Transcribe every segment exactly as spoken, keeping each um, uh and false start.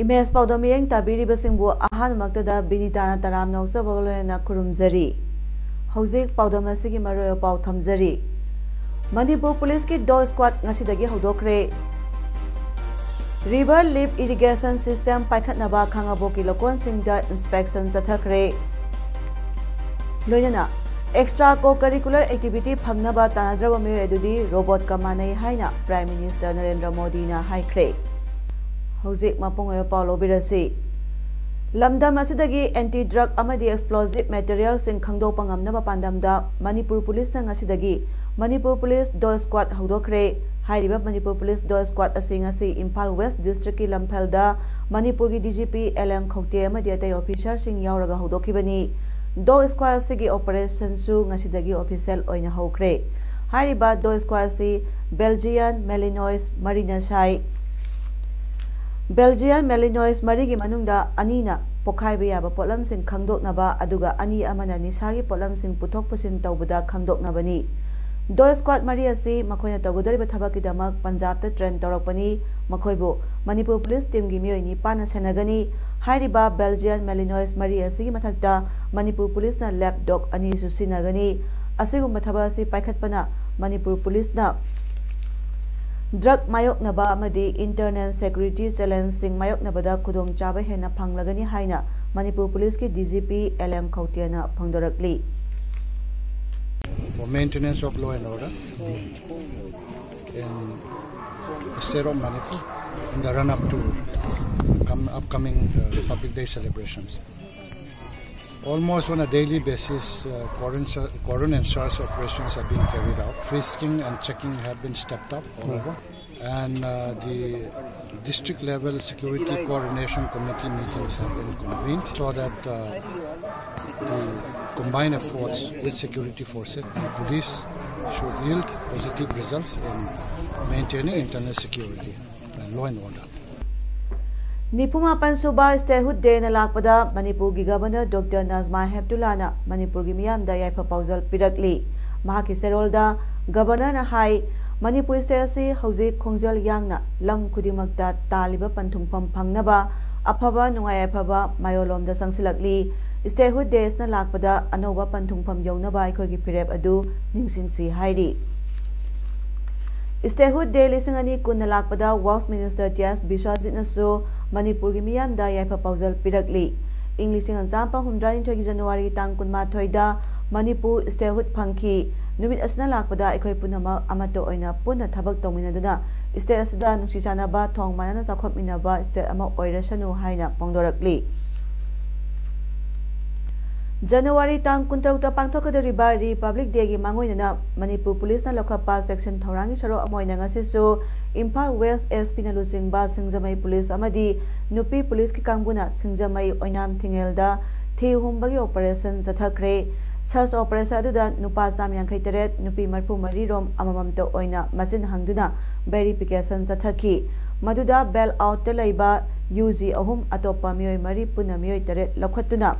Image ꯄꯥꯎꯗꯝ ꯃꯤꯠꯌꯦꯡ ꯇꯥꯕꯤꯔꯤꯕꯁꯤꯡꯕꯨ ꯑꯍꯥꯟꯕꯃꯛꯇꯗ ꯕꯤꯅꯤꯇꯥꯅ ꯇꯔꯥꯝꯅ ꯑꯣꯛꯆꯕꯒ ꯂꯣꯏꯅꯅ ꯈꯨꯔꯨꯝꯖꯔꯤ꯫ ꯍꯧꯖꯤꯛ ꯄꯥꯎꯗꯝ ꯑꯁꯤꯒꯤ ꯃꯔꯨꯑꯣꯏꯕ ꯄꯥꯎ ꯊꯝꯖꯔꯤ꯫ ꯃꯅꯤꯄꯨꯔ ꯄꯨꯂꯤꯁꯀꯤ ꯗꯣꯒ ꯁ꯭ꯀ꯭ꯋꯥꯗ ꯉꯁꯤꯗꯒꯤ ꯍꯧꯗꯣꯛꯈ꯭ꯔꯦ꯫ ꯔꯤꯚꯔ ꯂꯤꯐ ꯏꯔꯤꯒꯦꯁꯟ ꯁꯤꯁꯇꯦꯝ ꯄꯥꯏꯈꯠꯅꯕ ꯈꯥꯉꯕꯣꯛꯀꯤ ꯂꯧꯀꯣꯟꯁꯤꯡꯗ ꯏꯟꯁꯄꯦꯛꯁꯟ ꯆꯠꯊꯈ꯭ꯔꯦ꯫ ꯂꯣꯏꯅꯅ ꯑꯦꯛꯁꯇ꯭ꯔꯥ ꯀꯣ ꯀꯔꯤꯀꯨꯂꯔ ꯑꯦꯛꯇꯤꯚꯤꯇꯤ ꯐꯪꯅꯕ ꯇꯥꯟꯅꯗ꯭ꯔꯕ ꯃꯤꯑꯣꯏ ꯑꯗꯨꯗꯤ ꯔꯣꯕꯣꯠꯀ ꯃꯥꯟꯅꯩ ꯍꯥꯏꯅ ꯄ꯭ꯔꯥꯏꯝ ꯃꯤꯅꯤꯁꯇꯔ ꯅꯔꯦꯟꯗ꯭ꯔ ꯃꯣꯗꯤꯅ ꯍꯥꯏꯈ꯭ꯔꯦ꯫ ꯍꯧꯖꯤꯛ ꯃꯄꯨꯡ ꯑꯣꯏꯕ ꯄꯥꯎ ꯂꯧꯕꯤꯔꯁꯤ꯫ ꯂꯝꯗꯝ ꯑꯁꯤꯗꯒꯤ ꯑꯦꯟꯇꯤ ꯗ꯭ꯔꯒ ꯑꯃꯗꯤ ꯑꯦꯛꯁꯄ꯭ꯂꯣꯖꯤꯚ ꯃꯦꯇꯔꯤꯌꯦꯜꯁꯤꯡ ꯈꯪꯗꯣꯛꯄ ꯉꯝꯅꯕ ꯄꯥꯟꯗꯝꯗ ꯃꯅꯤꯄꯨꯔ ꯄꯨꯂꯤꯁꯅ ꯉꯁꯤꯗꯒꯤ ꯃꯅꯤꯄꯨꯔ ꯄꯨꯂꯤꯁ ꯗꯣꯒ ꯁ꯭ꯀ꯭ꯋꯥꯗ ꯍꯧꯗꯣꯛꯈ꯭ꯔꯦ꯫ ꯍꯥꯏꯔꯤꯕ ꯃꯅꯤꯄꯨꯔ ꯄꯨꯂꯤꯁ ꯗꯣꯒ ꯁ꯭ꯀ꯭ꯋꯥꯗ ꯑꯁꯤ ꯉꯁꯤ ꯏꯝꯐꯥꯜ ꯋꯦꯁ ꯗꯤꯁꯇ꯭ꯔꯤꯛꯀꯤ ꯂꯝꯐꯦꯜꯗ ꯃꯅꯤꯄꯨꯔꯒꯤ ꯗꯤ ꯖꯤ ꯄꯤ ꯑꯦꯜ ꯑꯦꯝ ꯈꯧꯇꯦ ꯑꯃꯗꯤ ꯑꯇꯩ ꯑꯣꯐꯤꯁꯥꯔꯁꯤꯡ ꯌꯥꯎꯔꯒ ꯍꯧꯗꯣꯛꯈꯤꯕꯅꯤ꯫ ꯗꯣꯒ ꯁ꯭ꯀ꯭ꯋꯥꯗ ꯑꯁꯤꯒꯤ ꯑꯣꯄꯔꯦꯁꯟꯁꯨ ꯉꯁꯤꯗꯒꯤ ꯑꯣꯐꯤꯁꯤꯌꯦꯜ ꯑꯣꯏꯅ ꯍꯧꯈ꯭ꯔꯦ꯫ ꯍꯥꯏꯔꯤꯕ ꯗꯣꯒ ꯁ꯭ꯀ꯭ꯋꯥꯗ ꯑꯁꯤ ꯕꯦꯜꯖꯤꯌꯟ ꯃꯦꯂꯤꯅꯣꯏꯁ ꯃꯔꯤꯅ ꯁꯥꯏ꯫ ꯕꯦꯜꯖꯤꯌꯟ ꯃꯦꯂꯤꯅꯣꯏꯁ ꯃꯔꯤꯒꯤ ꯃꯅꯨꯡꯗ ꯑꯅꯤꯅ ꯄꯣꯈꯥꯏꯕ ꯌꯥꯕ ꯄꯣꯠꯂꯝꯁꯤꯡ ꯈꯪꯗꯣꯛꯅꯕ, ꯑꯗꯨꯒ ꯑꯅꯤ ꯑꯃꯅ ꯅꯤꯁꯥꯒꯤ ꯄꯣꯠꯂꯝꯁꯤꯡ ꯄꯨꯊꯣꯛ ꯄꯨꯁꯤꯟ ꯇꯧꯕꯗ ꯈꯪꯗꯣꯛꯅꯕꯅꯤ꯫ ꯗꯣꯒ ꯁ꯭ꯀ꯭ꯋꯥꯗ ꯃꯔꯤ ꯑꯁꯤ ꯃꯈꯣꯏꯅ ꯇꯧꯒꯗꯧꯔꯤꯕ ꯊꯕꯛꯀꯤꯗꯃꯛ ꯄꯟꯖꯥꯕꯇ ꯇ꯭ꯔꯦꯟ ꯇꯧꯔꯛꯄꯅꯤ꯫ ꯃꯈꯣꯏꯕꯨ ꯃꯅꯤꯄꯨꯔ ꯄꯨꯂꯤꯁ ꯇꯤꯝꯒꯤ ꯃꯤꯑꯣꯏ ꯅꯤꯄꯥꯟꯅ ꯁꯦꯟꯅꯒꯅꯤ꯫ ꯍꯥꯏꯔꯤꯕ ꯕꯦꯜꯖꯤꯌꯟ ꯃꯦꯂꯤꯅꯣꯏꯁ ꯃꯔꯤ ꯑꯁꯤꯒꯤ ꯃꯊꯛꯇ ꯃꯅꯤꯄꯨꯔ ꯄꯨꯂꯤꯁꯅ ꯂꯦꯞ ꯗꯣꯒ ꯑꯅꯤꯁꯨ ꯁꯤꯖꯤꯟꯅꯒꯅꯤ꯫ ꯑꯁꯤꯒꯨꯝꯕ ꯊꯕꯛ ꯑꯁꯤ ꯄꯥꯏꯈꯠꯄꯅ ꯃꯅꯤꯄꯨꯔ ꯄꯨꯂꯤꯁꯅ ꯗ꯭ꯔꯒ ꯃꯥꯌꯣꯛꯅꯕ ꯑꯃꯗꯤ ꯏꯟꯇꯔꯅꯦꯜ ꯁꯦꯀ꯭ꯌꯨꯔꯤꯇꯤ ꯆꯦꯂꯦꯟꯖꯁꯤꯡ ꯃꯥꯌꯣꯛꯅꯕꯗ ꯈꯨꯗꯣꯡꯆꯥꯕ ꯍꯦꯟꯅ ꯐꯪꯂꯒꯅꯤ ꯍꯥꯏꯅ ꯃꯅꯤꯄꯨꯔ ꯄꯨꯂꯤꯁꯀꯤ D G P L M ꯈꯧꯇꯦꯅ ꯐꯣꯡꯗꯣꯔꯛꯂꯤ꯫ For maintenance of law and order in the state of Manipur in the run-up to come, upcoming uh, Republic Day celebrations. Almost on a daily basis, uh, cordon, cordon and search operations are being carried out. Frisking and checking have been stepped up all over. And uh, the district level security coordination committee meetings have been convened so that uh, the combined efforts with security forces and police should yield positive results in maintaining internal security and law and order. ꯅꯤꯐꯨ ꯃꯥꯄꯟ ꯁꯨꯕ ꯁ꯭ꯇꯦꯠꯍꯨꯗ ꯗꯦꯅ ꯂꯥꯛꯄꯗ ꯃꯅꯤꯄꯨꯔꯒꯤ governor doctor Najma ꯍꯦꯞꯇꯨꯂꯥꯅ ꯃꯅꯤꯄꯨꯔꯒꯤ ꯃꯤꯌꯥꯝꯗ ꯌꯥꯏꯐ ꯄꯥꯎꯖꯦꯜ ꯄꯤꯔꯛꯂꯤ꯫ ꯃꯍꯥꯛꯀꯤ ꯆꯦꯔꯣꯜꯗ ꯒꯕꯔꯅꯔꯅ ꯍꯥꯏ, ꯃꯅꯤꯄꯨꯔ ꯁ꯭ꯇꯦꯠ ꯑꯁꯤ ꯍꯧꯖꯤꯛ ꯈꯣꯡꯖꯦꯜ ꯌꯥꯡꯅ ꯂꯝ ꯈꯨꯗꯤꯡꯃꯛꯇ ꯇꯥꯜꯂꯤꯕ ꯄꯟꯊꯨꯡꯐꯝ ꯐꯪꯅꯕ ꯑꯐꯕ ꯅꯨꯡꯉꯥꯏ ꯌꯥꯏꯐꯕ ꯃꯥꯌꯣꯜꯂꯣꯝꯗ ꯆꯪꯁꯤꯜꯂꯛꯂꯤ꯫ ꯁ꯭ꯇꯦꯠꯍꯨꯗ ꯗꯦ ꯑꯁꯤꯅ ꯂꯥꯛꯄꯗ ꯑꯅꯧꯕ ꯄꯟꯊꯨꯡꯐꯝ ꯌꯧꯅꯕ ꯑꯩꯈꯣꯏꯒꯤ ꯐꯤꯔꯦꯞ ꯑꯗꯨ ꯅꯤꯡꯁꯤꯡꯁꯤ ꯍꯥꯏꯔꯤ꯫ ꯁ꯭ꯇꯦꯠꯍꯨꯗ ꯗꯦ ꯂꯤꯁꯤꯡ ꯑꯅꯤ ꯀꯨꯟꯅ ꯂꯥꯛꯄꯗ ꯋꯥꯔꯛꯁ ꯃꯤꯅꯤꯁꯇꯔ ꯇꯤ ꯑꯦꯁ ꯕꯤꯁ꯭ꯋꯥꯖꯤꯠꯅꯁꯨ ꯃꯅꯤꯄꯨꯔꯒꯤ ꯃꯤꯌꯥꯝꯗ ꯌꯥꯏꯐ ꯄꯥꯎꯖꯦꯜ ꯄꯤꯔꯛꯂꯤ꯫ ꯏꯪ ꯂꯤꯁꯤꯡ ꯑꯃ ꯆꯥꯃꯥꯄꯟ ꯍꯨꯝꯗ꯭ꯔꯥ ꯅꯤꯊꯣꯏꯒꯤ ꯖꯅꯋꯥꯔꯤꯒꯤ ꯇꯥꯡ ꯀꯨꯟꯃꯥꯊꯣꯏꯗ ꯃꯅꯤꯄꯨꯔ ꯁ꯭ꯇꯦꯠꯍꯨꯗ ꯐꯪꯈꯤ꯫ ꯅꯨꯃꯤꯠ ꯑꯁꯤꯅ ꯂꯥꯛꯄꯗ ꯑꯩꯈꯣꯏ ꯄꯨꯝꯅꯃꯛ ꯑꯃꯠꯇ ꯑꯣꯏꯅ ꯄꯨꯟꯅ ꯊꯕꯛ ꯇꯧꯃꯤꯟꯅꯗꯨꯅ ꯁ꯭ꯇꯦꯠ ꯑꯁꯤꯗ ꯅꯨꯡꯁꯤ ꯆꯥꯟꯅꯕ, ꯊꯣꯡ ꯃꯥꯟꯅꯅ ꯆꯥꯎꯈꯠꯃꯤꯟꯅꯕ ꯁ꯭ꯇꯦꯠ ꯑꯃ ꯑꯣꯏꯔꯁꯅꯨ ꯍꯥꯏꯅ ꯐꯣꯡꯗꯣꯔꯛꯂꯤ꯫ ꯖꯅꯋꯥꯔꯤ ꯇꯥꯡ ꯀꯨꯟꯇꯔꯨꯛꯇ ꯄꯥꯡꯊꯣꯛꯀꯗꯧꯔꯤꯕ ꯔꯤꯄꯕ꯭ꯂꯤꯛ ꯗꯦꯒꯤ ꯃꯥꯡꯑꯣꯏꯅꯅ ꯃꯅꯤꯄꯨꯔ ꯄꯨꯂꯤꯁꯅ ꯂꯧꯈꯠꯄ ꯆꯦꯛꯁꯤꯟ ꯊꯧꯔꯥꯡꯒꯤ ꯁꯔꯨꯛ ꯑꯃ ꯑꯣꯏꯅ ꯉꯁꯤꯁꯨ ꯏꯝꯐꯥꯜ ꯋꯦꯁ ꯑꯦꯁ ꯄꯤꯅ ꯂꯨꯆꯤꯡꯕ ꯁꯤꯡꯖꯃꯩ ꯄꯨꯂꯤꯁ ꯑꯃꯗꯤ ꯅꯨꯄꯤ ꯄꯨꯂꯤꯁꯀꯤ ꯀꯥꯡꯕꯨꯅ ꯁꯤꯡꯖꯃꯩ ꯑꯣꯏꯅꯥꯝ ꯊꯤꯡꯉꯦꯜꯗ ꯊꯤ ꯍꯨꯝꯕꯒꯤ ꯑꯣꯄꯔꯦꯁꯟ ꯆꯠꯊꯈ꯭ꯔꯦ꯫ ꯁꯔꯆ ꯑꯣꯄꯔꯦꯁꯟ ꯑꯗꯨꯗ ꯅꯨꯄꯥ ꯆꯥꯝ ꯌꯥꯡꯈꯩ ꯇꯔꯦꯠ, ꯅꯨꯄꯤ ꯃꯔꯤꯐꯨ ꯃꯔꯤ ꯔꯣꯝ ꯑꯃꯃꯝꯇ ꯑꯣꯏꯅ ꯃꯁꯤꯡ ꯍꯪꯗꯨꯅ ꯚꯦꯔꯤꯐꯤꯀꯦꯁꯟ ꯆꯠꯊꯈꯤ꯫ ꯃꯗꯨꯗ ꯕꯦꯜ ꯑꯥꯎꯠꯇ ꯂꯩꯕ ꯌꯨ ꯖꯤ ꯑꯍꯨꯝ, ꯑꯇꯣꯞꯄ ꯃꯤꯑꯣꯏ ꯃꯔꯤ, ꯄꯨꯟꯅ ꯃꯤꯑꯣꯏ ꯇꯔꯦꯠ ꯂꯧꯈꯠꯇꯨꯅ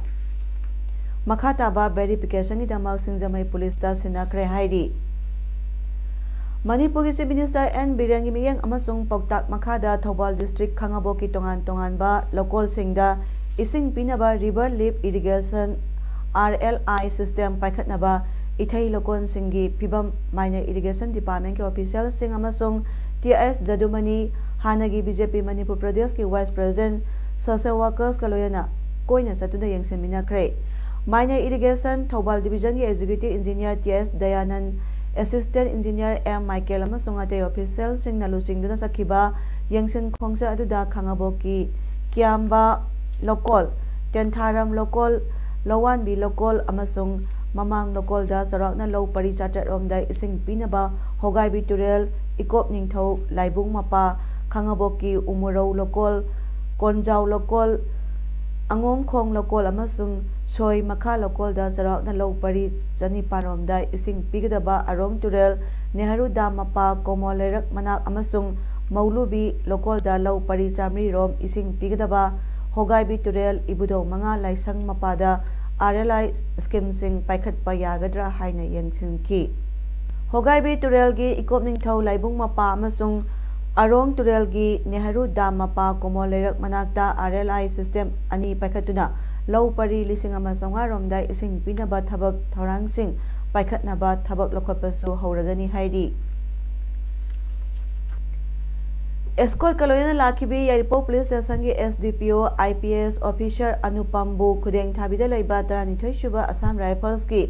ꯃꯈꯥ ꯇꯥꯕ ꯚꯦꯔꯤꯐꯤꯀꯦꯁꯟꯒꯤꯗꯃꯛ ꯁꯤꯡꯖꯃꯩ ꯄꯨꯂꯤꯁꯇ ꯁꯤꯟꯅꯈ꯭ꯔꯦ ꯍꯥꯏꯔꯤ꯫ ꯃꯅꯤꯄꯨꯔꯒꯤ ꯆꯤꯐ ꯃꯤꯅꯤꯁꯇꯔ ꯑꯦꯟ ꯕꯤꯔꯦꯟꯒꯤ ꯃꯤꯠꯌꯦꯡ ꯑꯃꯁꯨꯡ ꯄꯥꯎꯇꯥꯛ ꯃꯈꯥꯗ ꯊꯧꯕꯥꯜ ꯗꯤꯁꯇ꯭ꯔꯤꯛ ꯈꯥꯉꯕꯣꯛꯀꯤ ꯇꯣꯉꯥꯟ ꯇꯣꯉꯥꯟꯕ ꯂꯧꯀꯣꯜꯁꯤꯡꯗ ꯏꯁꯤꯡ ꯄꯤꯅꯕ ꯔꯤꯚꯔ ꯂꯤꯐ ꯏꯔꯤꯒꯦꯁꯟ, ꯑꯥꯔ ꯑꯦꯜ ꯑꯥꯏ, ꯁꯤꯁꯇꯦꯝ ꯄꯥꯏꯈꯠꯅꯕ ꯏꯊꯩ ꯂꯧꯀꯣꯟꯁꯤꯡꯒꯤ ꯐꯤꯕꯝ ꯃꯥꯏꯅ ꯏꯔꯤꯒꯦꯁꯟ ꯗꯤꯄꯥꯔꯠꯃꯦꯟꯒꯤ ꯑꯣꯐꯤꯁꯤꯌꯦꯜꯁꯤꯡ ꯑꯃꯁꯨꯡ ꯇꯤ ꯑꯦꯁ ꯖꯗꯨꯃꯅꯤ, ꯍꯥꯟꯅꯒꯤ ꯕꯤ ꯖꯦ ꯄꯤ ꯃꯅꯤꯄꯨꯔ ꯄ꯭ꯔꯗꯦꯁꯀꯤ ꯚꯥꯏꯁ ꯄ꯭ꯔꯦꯁꯤꯗꯦꯟꯠ, ꯁꯣꯁꯤꯌꯦꯜ ꯋꯥꯔꯀꯔꯁꯀ ꯂꯣꯏꯅꯅ ꯀꯣꯏꯅ ꯆꯠꯇꯨꯅ ꯌꯦꯡꯁꯤꯟꯃꯤꯟꯅꯈ꯭ꯔꯦ꯫ ꯃꯥꯏꯅ ꯏꯔꯤꯒꯦꯁꯟ ꯊꯧꯕꯥꯜ ꯗꯤꯕꯤꯖꯟꯒꯤ executive engineer T S Dayanand, assistant engineer M Michael ꯑꯃꯁꯨꯡ ꯑꯇꯩ ꯑꯣꯐꯤꯁꯤꯌꯦꯜꯁꯤꯡꯅ ꯂꯨꯆꯤꯡꯗꯨꯅ ꯆꯠꯈꯤꯕ ꯌꯦꯡꯁꯤꯟ ꯈꯣꯡꯆꯠ ꯑꯗꯨꯗ ꯈꯥꯉꯕꯣꯛꯀꯤ ꯀꯤꯌꯥꯝꯕ ꯂꯧꯀꯣꯜ, ꯇꯦꯟꯊꯥꯔꯝ ꯂꯧꯀꯣꯜ, ꯂꯧꯋꯥꯟꯕꯤ ꯂꯧꯀꯣꯜ ꯑꯃꯁꯨꯡ ꯃꯃꯥꯡ ꯂꯧꯀꯣꯜꯗ ꯆꯥꯎꯔꯥꯛꯅ ꯂꯧ ꯄꯔꯤ ꯆꯥꯇ꯭ꯔꯦꯠ ꯔꯣꯝꯗ ꯏꯁꯤꯡ ꯄꯤꯅꯕ ꯍꯣꯒꯥꯏꯕꯤ ꯇꯨꯔꯦꯜ, ꯏꯀꯣꯞ ꯅꯤꯡꯊꯧ ꯂꯥꯏꯕꯨꯡ ꯃꯄꯥ, ꯈꯥꯉꯕꯣꯛꯀꯤ ꯎꯃꯨꯔꯧ ꯂꯣꯀꯣꯜ, ꯀꯣꯟꯖꯥꯎ ꯂꯣꯀꯣꯜ, ꯑꯉꯣꯡꯈꯣꯡ ꯂꯣꯀꯣꯜ ꯑꯃꯁꯨꯡ ꯁꯣꯏ ꯃꯈꯥ ꯂꯣꯀꯣꯜꯗ ꯆꯥꯎꯔꯥꯛꯅ ꯂꯧ ꯄꯔꯤ ꯆꯅꯤꯄꯥꯟ ꯔꯣꯝꯗ ꯏꯁꯤꯡ ꯄꯤꯒꯗꯕ ꯑꯔꯣꯡ ꯇꯨꯔꯦꯜ, ꯅꯦꯍꯔꯨ ꯗꯥꯝ ꯃꯄꯥ, ꯀꯣꯃꯣ ꯂꯩꯔꯛ ꯃꯅꯥꯛ ꯑꯃꯁꯨꯡ ꯃꯧꯂꯨꯕꯤ ꯂꯣꯀꯣꯜꯗ ꯂꯧ ꯄꯔꯤ ꯆꯥꯃꯔꯤ ꯔꯣꯝ ꯏꯁꯤꯡ ꯄꯤꯒꯗꯕ, ꯍꯣꯒꯥꯏꯕꯤ ꯇꯨꯔꯦꯜ, ꯏꯕꯨꯙꯧ ꯃꯉꯥ ꯂꯥꯏꯁꯪ ꯃꯄꯥꯗ ꯑꯥꯔ ꯑꯦꯜ ꯑꯥꯏ ꯁ꯭ꯀꯤꯝꯁꯤꯡ ꯄꯥꯏꯈꯠꯄ ꯌꯥꯒꯗ꯭ꯔꯥ ꯍꯥꯏꯅ ꯌꯦꯡꯁꯤꯟꯈꯤ꯫ ꯍꯣꯒꯥꯏꯕꯤ ꯇꯨꯔꯦꯜꯒꯤ ꯏꯀꯣꯞ ꯅꯤꯡꯊꯧ ꯂꯥꯏꯕꯨꯡ ꯃꯄꯥ ꯑꯃꯁꯨꯡ ꯑꯔꯣꯡ ꯇꯨꯔꯦꯜꯒꯤ ꯅꯦꯍꯔꯨ ꯗꯥꯝ ꯃꯄꯥ ꯀꯣꯃꯣ ꯂꯩꯔꯛ ꯃꯅꯥꯛꯇ ꯑꯥꯔ ꯑꯦꯜ ꯑꯥꯏ ꯁꯤꯁꯇꯦꯝ ꯑꯅꯤ ꯄꯥꯏꯈꯠꯇꯨꯅ ꯂꯧ ꯄꯔꯤ ꯂꯤꯁꯤꯡ ꯑꯃ ꯆꯥꯝꯃꯉꯥ ꯔꯣꯝꯗ ꯏꯁꯤꯡ ꯄꯤꯅꯕ ꯊꯕꯛ ꯊꯧꯔꯥꯡꯁꯤꯡ ꯄꯥꯏꯈꯠꯅꯕ ꯊꯕꯛ ꯂꯧꯈꯠꯄꯁꯨ ꯍꯧꯔꯒꯅꯤ ꯍꯥꯏꯔꯤ꯫ ꯑꯦꯁꯀꯣꯔꯠꯀ ꯂꯣꯏꯅꯅ ꯂꯥꯛꯈꯤꯕꯤ ꯌꯥꯏꯔꯤꯄꯣꯛ ꯄꯨꯂꯤꯁ ꯁ꯭ꯇꯦꯁꯟꯒꯤ ꯑꯦꯁ ꯗꯤ ꯄꯤ ꯑꯣ ꯑꯥꯏ ꯄꯤ ꯑꯦꯁ ꯑꯣꯐꯤꯁꯔ ꯑꯅꯨꯄꯝꯕꯨ ꯈꯨꯗꯦꯡ ꯊꯥꯕꯤꯗ ꯂꯩꯕ ꯇꯔꯥꯅꯤꯊꯣꯏ ꯁꯨꯕ ꯑꯁꯥꯝ ꯔꯥꯏꯐꯜꯁꯀꯤ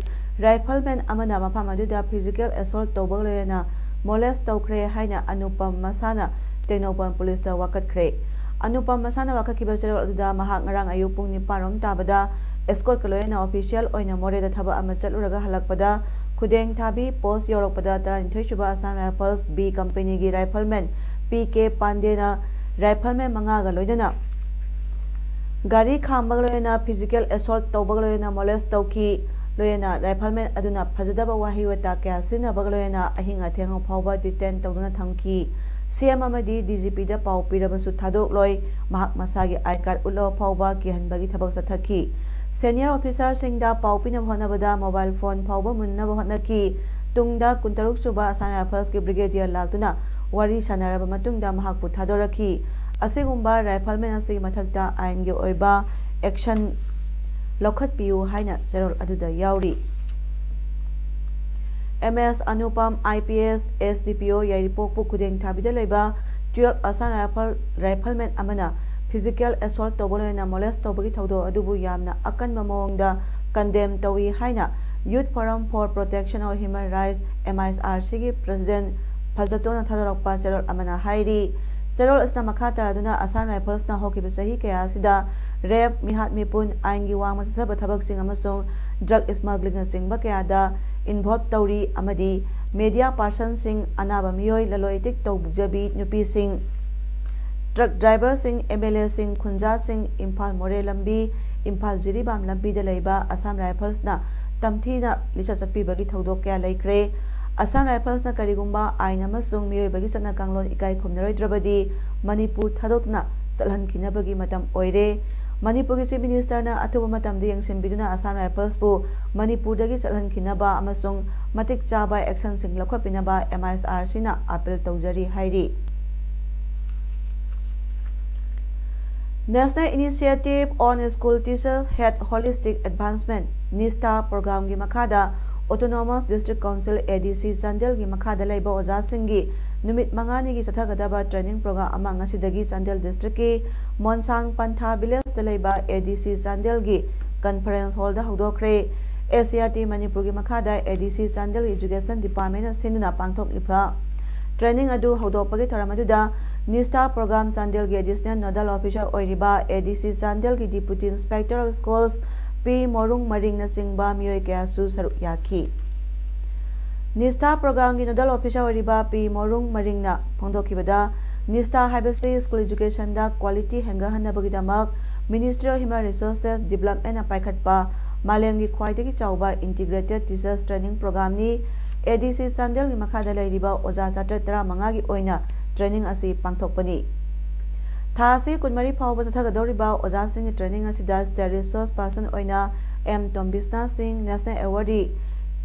ꯔꯥꯏꯐꯜꯃꯦꯟ ꯑꯃꯅ ꯃꯐꯝ ꯑꯗꯨꯗ ꯐꯤꯖꯤꯀꯦꯜ ꯑꯦꯁꯣꯜꯠ ꯇꯧꯕꯒ ꯂꯣꯏꯅꯅ ꯃꯣꯂꯦꯁ ꯇꯧꯈ꯭ꯔꯦ ꯍꯥꯏꯅ ꯑꯅꯨꯄꯝ ꯃꯁꯥꯅ ꯇꯦꯡꯅꯧꯄꯜ ꯄꯨꯂꯤꯁꯇ ꯋꯥꯀꯠꯈ꯭ꯔꯦ꯫ ꯑꯅꯨꯄꯝ ꯃꯁꯥꯅ ꯋꯥꯀꯠꯈꯤꯕ ꯆꯦꯔꯣꯜ ꯑꯗꯨꯗ ꯃꯍꯥꯛ ꯉꯔꯥꯡ ꯑꯌꯨꯛ ꯄꯨꯡ ꯅꯤꯄꯥꯟ ꯔꯣꯝ ꯇꯥꯕꯗ ꯑꯦꯁꯀꯣꯔꯠꯀ ꯂꯣꯏꯅꯅ ꯑꯣꯐꯤꯁꯤꯌꯦꯜ ꯑꯣꯏꯅ ꯃꯣꯔꯦꯗ ꯊꯕꯛ ꯑꯃ ꯆꯠꯂꯨꯔꯒ ꯍꯜꯂꯛꯄꯗ ꯈꯨꯗꯦꯡ ꯊꯥꯕꯤ ꯄꯣꯁ ꯌꯧꯔꯛꯄꯗ ꯇꯔꯥꯅꯤꯊꯣꯏ ꯁꯨꯕ ꯑꯁꯥꯝ ꯔꯥꯏꯐꯜꯁ ꯕꯤ ꯀꯝꯄꯦꯅꯤꯒꯤ ꯔꯥꯏꯐꯜꯃꯦꯟ ꯄꯤ ꯀꯦ ꯄꯥꯟꯗꯦꯅ ꯔꯥꯏꯐꯜꯃꯦꯟ ꯃꯉꯥꯒ ꯂꯣꯏꯅꯅ ꯒꯥꯔꯤ ꯈꯥꯝꯕꯒ ꯂꯣꯏꯅꯅ ꯐꯤꯖꯤꯀꯦꯜ ꯑꯦꯁꯣꯜꯠ ꯇꯧꯕꯒ ꯂꯣꯏꯅꯅ ꯃꯣꯂꯦꯁ ꯇꯧꯈꯤ꯫ ꯂꯣꯏꯅꯅ ꯔꯥꯏꯐꯜꯃꯦꯟ ꯑꯗꯨꯅ ꯐꯖꯗꯕ ꯋꯥꯍꯩ ꯋꯥꯇꯥ ꯀꯌꯥ ꯁꯤꯖꯤꯟꯅꯕꯒ ꯂꯣꯏꯅꯅ ꯑꯍꯤꯡ ꯑꯊꯦꯡ ꯐꯥꯎꯕ ꯗꯤꯇꯦꯟ ꯇꯧꯗꯨꯅ ꯊꯝꯈꯤ꯫ ꯁꯤ ꯑꯦꯝ ꯑꯃꯗꯤ ꯗꯤ ꯖꯤ ꯄꯤꯗ ꯄꯥꯎ ꯄꯤꯔꯕꯁꯨ ꯊꯥꯗꯣꯛꯂꯣꯏ꯫ ꯃꯍꯥꯛ ꯃꯁꯥꯒꯤ ꯑꯥꯏ ꯀꯥꯔꯗ ꯎꯠꯂꯕ ꯐꯥꯎꯕ ꯀꯤꯍꯟꯕꯒꯤ ꯊꯕꯛ ꯆꯠꯊꯈꯤ꯫ ꯁꯦꯅꯤꯌꯔ ꯑꯣꯐꯤꯁꯥꯔꯁꯤꯡꯗ ꯄꯥꯎ ꯄꯤꯅꯕ ꯍꯣꯠꯅꯕꯗ ꯃꯣꯕꯥꯏꯜ ꯐꯣꯟ ꯐꯥꯎꯕ ꯃꯨꯟꯅꯕ ꯍꯣꯠꯅꯈꯤ꯫ ꯇꯨꯡꯗ ꯀꯨꯟꯇꯔꯨꯛ ꯁꯨꯕ ꯑꯁꯥꯝ ꯔꯥꯏꯐꯜꯁꯀꯤ ꯕ꯭ꯔꯤꯒꯦꯗꯤꯌꯔ ꯂꯥꯛꯇꯨꯅ ꯋꯥꯔꯤ ꯁꯥꯟꯅꯔꯕ ꯃꯇꯨꯡꯗ ꯃꯍꯥꯛꯄꯨ ꯊꯥꯗꯣꯔꯛꯈꯤ꯫ ꯑꯁꯤꯒꯨꯝꯕ ꯔꯥꯏꯐꯜꯃꯦꯟ ꯑꯁꯤꯒꯤ ꯃꯊꯛꯇ ꯑꯥꯏꯟꯒꯤ ꯑꯣꯏꯕ ꯑꯦꯛꯁꯟ ꯂꯧꯈꯠꯄꯤꯌꯨ ꯍꯥꯏꯅ ꯆꯦꯔꯣꯜ ꯑꯗꯨꯗ ꯌꯥꯎꯔꯤ꯫ M S Anupam, I P S, S D ꯄꯤ ꯑꯣ ꯌꯥꯏꯔꯤꯄꯣꯛꯄꯨ ꯈꯨꯗꯦꯡ ꯊꯥꯕꯤꯗ ꯂꯩꯕ ꯇꯨꯌꯦꯜꯐ ꯑꯁꯥꯝ ꯔꯥꯏꯐꯜ ꯔꯥꯏꯐꯜꯃꯦꯟ ꯑꯃꯅ ꯐꯤꯖꯤꯀꯦꯜ ꯑꯦꯁꯣꯜꯠ ꯇꯧꯕ ꯂꯣꯏꯅꯅ ꯃꯣꯂꯦꯁ ꯇꯧꯕꯒꯤ ꯊꯧꯗꯣꯛ ꯑꯗꯨꯕꯨ ꯌꯥꯝꯅ ꯑꯀꯟꯕ ꯃꯑꯣꯡꯗ ꯀꯟꯗꯦꯝ ꯇꯧꯏ ꯍꯥꯏꯅ youth form four protection of human rights, M I R ꯁꯤꯒꯤ ꯄ꯭ꯔꯦꯁꯤꯗꯦꯟꯠ ꯐꯖꯇꯣꯟꯅ ꯊꯥꯗꯣꯔꯛꯄ ꯆꯦꯔꯣꯜ ꯑꯃꯅ ꯍꯥꯏꯔꯤ꯫ ꯆꯦꯔꯣꯜ ꯑꯁꯤꯅ ꯃꯈꯥ ꯇꯥꯔꯗꯨꯅ ꯑꯁꯥꯝ ꯔꯥꯏꯐꯜꯁꯅ ꯍꯧꯈꯤꯕ ꯆꯍꯤ ꯀꯌꯥ ꯑꯁꯤꯗ ꯔꯦꯞ, ꯃꯤꯍꯥꯠ ꯃꯤꯄꯨꯟ, ꯑꯥꯏꯟꯒꯤ ꯋꯥꯡꯃ ꯆꯠꯊꯕ ꯊꯕꯛꯁꯤꯡ ꯑꯃꯁꯨꯡ ꯗ꯭ꯔꯒ ꯁ꯭ꯃꯒ꯭ꯂꯤꯡꯅꯆꯤꯡꯕ ꯀꯌꯥꯗ involve ꯇꯧꯔꯤ ꯑꯃꯗꯤ media personꯁꯤꯡ, ꯑꯅꯥꯕ ꯃꯤꯑꯣꯏ, ꯂꯂꯣꯟ ꯏꯇꯤꯛ ꯇꯧꯖꯕꯤ ꯅꯨꯄꯤꯁꯤꯡ, truck driverꯁꯤꯡ, MLAꯁꯤꯡ, ꯈꯨꯟꯖꯥꯁꯤꯡ, ꯏꯝꯐꯥꯜ ꯃꯣꯔꯦ ꯂꯝꯕꯤ, ꯏꯝꯐꯥꯜ ꯖꯤꯔꯤꯕꯥꯝ ꯂꯝꯕꯤꯗ ꯂꯩꯕ Assam Riflesꯅ ꯇꯝꯊꯤꯅ ꯂꯤꯆꯠ ꯆꯠꯄꯤꯕꯒꯤ ꯊꯧꯗꯣꯛ ꯀꯌꯥ ꯂꯩꯈ꯭ꯔꯦ꯫ Assam Riflesꯅ ꯀꯔꯤꯒꯨꯝꯕ ꯑꯥꯏꯟ ꯑꯃꯁꯨꯡ ꯃꯤꯑꯣꯏꯕꯒꯤ ꯆꯠꯅ ꯀꯥꯡꯂꯣꯟ ꯏꯀꯥꯏ ꯈꯨꯝꯅꯔꯣꯏꯗ꯭ꯔꯕꯗꯤ ꯃꯅꯤꯄꯨꯔ ꯊꯥꯗꯣꯛꯇꯨꯅ ꯆꯠꯍꯟꯈꯤꯅꯕꯒꯤ ꯃꯇꯝ ꯑꯣꯏꯔꯦ꯫ ꯃꯅꯤꯄꯨꯔꯒꯤ Chief Ministerꯅ ꯑꯊꯨꯕ ꯃꯇꯝꯗ ꯌꯦꯡꯁꯤꯟꯕꯤꯗꯨꯅ Assam Riflesꯄꯨ ꯃꯅꯤꯄꯨꯔꯗꯒꯤ ꯆꯠꯍꯟꯈꯤꯅꯕ ꯑꯃꯁꯨꯡ ꯃꯇꯤꯛ ꯆꯥꯕ actionꯁꯤꯡ ꯂꯧꯈꯠꯄꯤꯅꯕ MISRCꯅ appeal ꯇꯧꯖꯔꯤ ꯍꯥꯏꯔꯤ꯫ National Initiative on School Teachers Health Holistic Advancement, NISHTA programꯒꯤ ꯃꯈꯥꯗ Autonomous District Council, ADC, ꯆꯥꯟꯗꯦꯜꯒꯤ ꯃꯈꯥꯗ ꯂꯩꯕ ꯑꯣꯖꯥꯁꯤꯡꯒꯤ ꯅꯨꯃꯤꯠ ꯃꯉꯥꯅꯤꯒꯤ ꯆꯠꯊꯒꯗꯕ training program ꯑꯃ ꯉꯁꯤꯗꯒꯤ ꯆꯥꯟꯗꯦꯜ districtꯀꯤ ꯃꯣꯟꯁꯥꯡ ꯄꯟꯊꯥ villageꯇ ꯂꯩꯕ ADC ꯆꯥꯟꯗꯦꯜꯒꯤ conference hallꯗ ꯍꯧꯗꯣꯛꯈ꯭ꯔꯦ꯫ ACERT ꯃꯅꯤꯄꯨꯔꯒꯤ ꯃꯈꯥꯗ ADC ꯆꯥꯟꯗꯦꯜ Education Departmentꯅ ꯁꯤꯟꯗꯨꯅ ꯄꯥꯡꯊꯣꯛꯂꯤꯕ training ꯑꯗꯨ ꯍꯧꯗꯣꯛꯄꯒꯤ ꯊꯧꯔꯝ ꯑꯗꯨꯗ NISHTA program ꯆꯥꯟꯗꯦꯜꯒꯤ additional nodal officer ꯑꯣꯏꯔꯤꯕ ADC ꯆꯥꯟꯗꯦꯜꯒꯤ Deputy Inspector of Schools ꯄꯤ ꯃꯣꯔꯨꯡ ꯃꯔꯤꯡꯅꯆꯤꯡꯕ ꯃꯤꯑꯣꯏ ꯀꯌꯥꯁꯨ ꯁꯔꯨꯛ ꯌꯥꯈꯤ꯫ NISHTA programꯒꯤ nodal officer ꯑꯣꯏꯔꯤꯕ ꯄꯤ ꯃꯣꯔꯨꯡ ꯃꯔꯤꯡꯅ ꯐꯣꯡꯗꯣꯛꯈꯤꯕꯗ, NISHTA ꯍꯥꯏꯕꯁꯤ school educationꯗ quality ꯍꯦꯟꯒꯠꯍꯟꯅꯕꯒꯤꯗꯃꯛ Ministry of Human Resources Developmentꯅ ꯄꯥꯏꯈꯠꯄ ꯃꯥꯂꯦꯝꯒꯤ ꯈ꯭ꯋꯥꯏꯗꯒꯤ ꯆꯥꯎꯕ integrated teachers training programꯅꯤ꯫ ADC ꯆꯥꯟꯗꯦꯜꯒꯤ ꯃꯈꯥꯗ ꯂꯩꯔꯤꯕ ꯑꯣꯖꯥ ꯆꯥꯇ꯭ꯔꯦꯠ ꯇꯔꯥꯃꯉꯥꯒꯤ ꯑꯣꯏꯅ training ꯑꯁꯤ ꯄꯥꯡꯊꯣꯛꯄꯅꯤ꯫ ꯊꯥ ꯑꯁꯤ ꯀꯨꯟꯃꯔꯤ ꯐꯥꯎꯕ ꯆꯠꯊꯒꯗꯧꯔꯤꯕ ꯑꯣꯖꯥꯁꯤꯡꯒꯤ training ꯑꯁꯤꯗ state resource person ꯑꯣꯏꯅ ꯑꯦꯝ ꯇꯣꯝꯕꯤꯁꯅꯥ ꯁꯤꯡ, national awardee,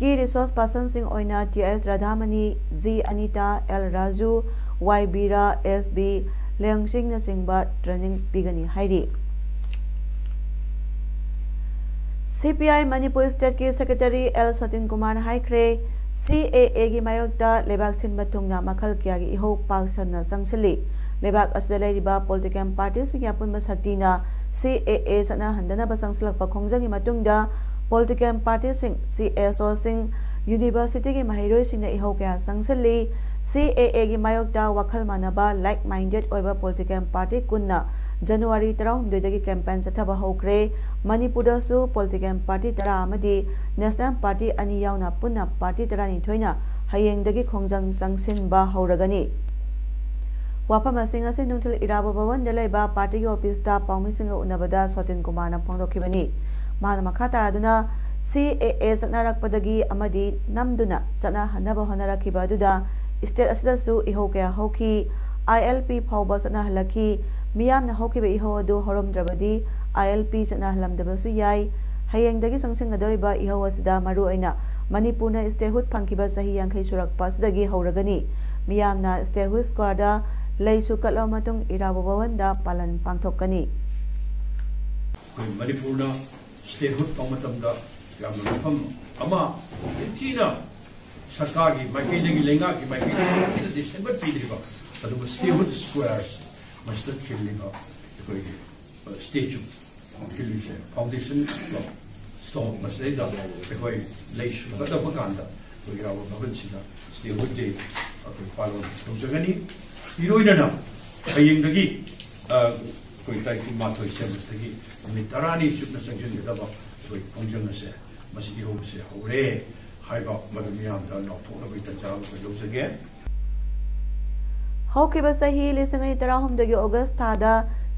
key resource personꯁꯤꯡ ꯑꯣꯏꯅ ꯇꯤ ꯑꯦꯁ ꯔꯥꯙꯥꯃꯅꯤ, ꯖꯤ ꯑꯅꯤꯇꯥ, ꯑꯦꯜ ꯔꯥꯖꯨ, ꯋꯥꯏ ꯕꯤꯔꯥ, ꯑꯦꯁ ꯕꯤ ꯂꯦꯡꯁꯤꯡꯅꯆꯤꯡꯕ training ꯄꯤꯒꯅꯤ ꯍꯥꯏꯔꯤ꯫ CPI ꯃꯅꯤꯄꯨꯔ stateꯀꯤ secretary ꯑꯦꯜ ꯁꯣꯇꯤꯟ ꯀꯨꯃꯥꯔꯅ ꯍꯥꯏꯈ꯭ꯔꯦ, CAAꯒꯤ ꯃꯥꯌꯣꯛꯇ ꯂꯩꯕꯥꯛ ꯁꯤꯟꯕ ꯊꯨꯡꯅ ꯃꯈꯜ ꯀꯌꯥꯒꯤ ꯏꯍꯧ ꯄꯥꯛ ꯁꯟꯅ ꯆꯪꯁꯤꯜꯂꯤ꯫ ꯂꯩꯕꯥꯛ ꯑꯁꯤꯗ ꯂꯩꯔꯤꯕ political partyꯁꯤꯡꯒꯤ ꯑꯄꯨꯟꯕ ꯁꯛꯇꯤꯅ CAA ꯆꯠꯅꯍꯟꯗꯅꯕ ꯆꯪꯁꯤꯜꯂꯛꯄ ꯈꯣꯡꯖꯪꯒꯤ ꯃꯇꯨꯡꯗ political partyꯁꯤꯡ, CSOꯁꯤꯡ, universityꯒꯤ ꯃꯍꯩꯔꯣꯏꯁꯤꯡꯅ ꯏꯍꯧ ꯀꯌꯥ ꯆꯪꯁꯤꯜꯂꯤ꯫ ꯁꯤ ꯑꯦ ꯑꯦꯒꯤ ꯃꯥꯌꯣꯛꯇ ꯋꯥꯈꯜ ꯃꯥꯟꯅꯕ, like minded ꯑꯣꯏꯕ political party ꯀꯨꯟꯅ January ꯇꯔꯥꯍꯨꯝꯗꯣꯏꯗꯒꯤ campaign ꯆꯠꯊꯕ ꯍꯧꯈ꯭ꯔꯦ꯫ ꯃꯅꯤꯄꯨꯔꯗꯁꯨ political party ꯇꯔꯥ ꯑꯃꯗꯤ national party ꯑꯅꯤ ꯌꯥꯎꯅ ꯄꯨꯟꯅ party ꯇꯔꯥꯅꯤꯊꯣꯏꯅ ꯍꯌꯦꯡꯗꯒꯤ ꯈꯣꯡꯖꯪ ꯆꯪꯁꯤꯟꯕ ꯍꯧꯔꯒꯅꯤ꯫ ꯋꯥꯐꯝꯁꯤꯡ ꯑꯁꯤ ꯅꯨꯡꯊꯤꯜ ꯏꯔꯥꯕꯣꯠ ꯚꯕꯟꯗ ꯂꯩꯕ partyꯒꯤ officeꯇ ꯄꯥꯎꯃꯤꯁꯤꯡꯒ ꯎꯅꯕꯗ ꯁꯣꯇꯤꯟ ꯀꯨꯃꯥꯔꯅ ꯐꯣꯡꯗꯣꯛꯈꯤꯕꯅꯤ꯫ ꯃꯍꯥꯛꯅ ꯃꯈꯥ ꯇꯥꯔꯗꯨꯅ, ꯁꯤ ꯑꯦ ꯑꯦ ꯆꯠꯅꯔꯛꯄꯗꯒꯤ ꯑꯃꯗꯤ ꯅꯝꯗꯨꯅ ꯆꯠꯅꯍꯟꯅꯕ ꯍꯣꯠꯅꯔꯛꯈꯤꯕ ꯑꯗꯨꯗ state ꯑꯁꯤꯗꯁꯨ ꯏꯍꯧ ꯀꯌꯥ ꯍꯧꯈꯤ꯫ ꯑꯥꯏ ꯑꯦꯜ ꯄꯤ ꯐꯥꯎꯕ ꯆꯠꯅꯍꯜꯂꯛꯈꯤ꯫ ꯃꯤꯌꯥꯝꯅ ꯍꯧꯈꯤꯕ ꯏꯍꯧ ꯑꯗꯨ ꯍꯧꯔꯝꯗ꯭ꯔꯕꯗꯤ ꯑꯥꯏ ꯑꯦꯜ ꯄꯤ ꯆꯠꯅꯍꯜꯂꯝꯗꯕꯁꯨ ꯌꯥꯏ꯫ ꯍꯌꯦꯡꯗꯒꯤ ꯆꯪꯁꯤꯟꯒꯗꯧꯔꯤꯕ ꯏꯍꯧ ꯑꯁꯤꯗ ꯃꯔꯨꯑꯣꯏꯅ ꯃꯅꯤꯄꯨꯔꯅ statehood ꯐꯪꯈꯤꯕ ꯆꯍꯤ ꯌꯥꯡꯈꯩ ꯁꯨꯔꯛꯄ ꯑꯁꯤꯗꯒꯤ ꯍꯧꯔꯒꯅꯤ꯫ ꯃꯤꯌꯥꯝꯅ statehood squareꯗ ꯂꯩꯁꯨ ꯀꯠꯂꯕ ꯃꯇꯨꯡ ꯏꯔꯥꯕꯣꯠ ꯚꯕꯟꯗ ꯄꯥꯂꯟ ꯄꯥꯡꯊꯣꯛꯀꯅꯤ꯫ ꯑꯩꯈꯣꯏ ꯃꯅꯤꯄꯨꯔꯅ statehood ꯐꯪꯕ ꯃꯇꯝꯗ ꯌꯥꯝꯅ ꯃꯐꯝ ꯑꯃ ꯅꯤꯡꯊꯤꯅ ꯁꯔꯀꯥꯔꯒꯤ ꯃꯥꯏꯀꯩꯗꯒꯤ, ꯂꯩꯉꯥꯛꯀꯤ ꯃꯥꯏꯀꯩꯗꯒꯤ ꯅꯤꯡꯊꯤꯅꯗꯤ ꯁꯦꯝꯒꯠꯄꯤꯗ꯭ꯔꯤꯕ ꯑꯗꯨꯒ statehood squares ꯃꯁꯤꯗ ꯈꯤꯜꯂꯤꯕ ꯑꯩꯈꯣꯏꯒꯤ statue ꯈꯤꯜꯂꯤꯁꯦ, foundation stone ꯃꯁꯤꯗꯩꯗ ꯑꯩꯈꯣꯏ ꯂꯩ ꯁꯨꯒꯠꯂꯛꯄ ꯀꯥꯟꯗ ꯑꯩꯈꯣꯏ ꯏꯔꯥꯕꯣꯠ ꯚꯕꯟꯁꯤꯗ statehood day ꯑꯩꯈꯣꯏ ꯄꯥꯂꯣꯟ ꯇꯧꯖꯒꯅꯤ꯫ ꯏꯔꯣꯏꯅꯅ ꯍꯌꯦꯡꯗꯒꯤ ꯑꯩꯈꯣꯏ ꯇꯥꯔꯤꯛ ꯀꯨꯟꯃꯥꯊꯣꯏ ꯁꯦꯝꯕꯁꯤꯗꯒꯤ ꯅꯨꯃꯤꯠ ꯇꯔꯥꯅꯤ ꯆꯨꯞꯅ ꯆꯪꯁꯤꯟꯒꯗꯕ ꯑꯩꯈꯣꯏ ꯈꯣꯡꯖꯪ ꯑꯁꯦ ꯃꯁꯤ ꯏꯍꯧꯁꯦ ꯍꯧꯔꯦ ꯍꯥꯏꯕ ꯃꯗꯨ ꯃꯤꯌꯥꯝꯗ ꯂꯥꯎꯊꯣꯛꯅꯕꯒꯤ ꯇꯟꯖꯥ ꯑꯃ ꯑꯩꯈꯣꯏ ꯂꯧꯖꯒꯦ꯫ ꯍꯧꯈꯤꯕ ꯆꯍꯤ ꯂꯤꯁꯤꯡ ꯑꯅꯤ ꯇꯔꯥꯍꯨꯝꯗꯣꯏꯒꯤ August ꯊꯥꯗ